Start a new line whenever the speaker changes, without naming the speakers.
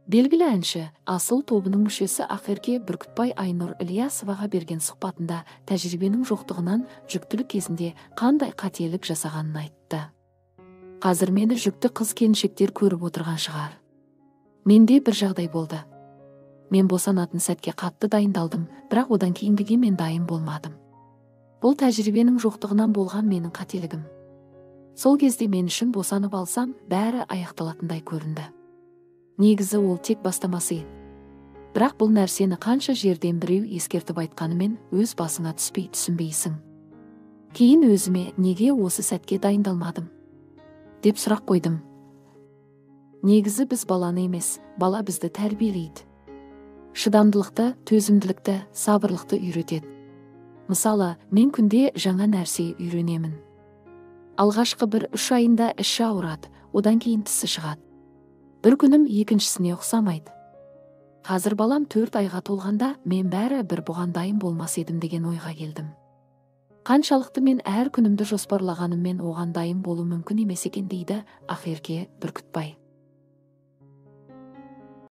Белгілі әнші, Асыл тобының мүшесі Ақерке Бүркітбай Айнұр Ілиясоваға берген сұхбатында тәжірибенің жоқтығынан жүктілік кезінде қандай қателік жасағанын айтты. Қазір мені жүкті қыз келіншектер көріп отырған шығар. Менде бір жағдай болды. Мен босанатын сәтке қатты дайындалдым, бірақ одан кейінгіге мен дайын болмадым. Бұл тәжірибенің жоқтығынан болған менің қателігім. Сол кезде мен үшін босанып алсам, бәрі аяқталатындай көрінді. Негізі ол тек бастамасы еді. Бірақ бұл нәрсені қанша жерден біреу ескертіп айтқанымен өз басыңа түспей түсінбейсің. Кейін өзіме неге осы сәтке дайындалмадым деп сұрақ қойдым. Негізі біз баланы емес, бала бізді тәрбиелейді. Шыдамдылықты, төзімділікті, сабырлықты үйретеді. Мысалы, мен күнде жаңа нәрсе үйренемін. Алғашқы бір 3 айында іші ауырады, одан кейін тісі шығады. Бір күнім екіншісіне ұқсамайды. Қазір балам 4 айға толғанда мен бәрі бір бұған дайын болмас едім деген ойға келдім. Қаншалықты мен әр күнімді жоспарлағаныммен оған дайын болу мүмкін емес екен дейді Ақерке Бүркітбай.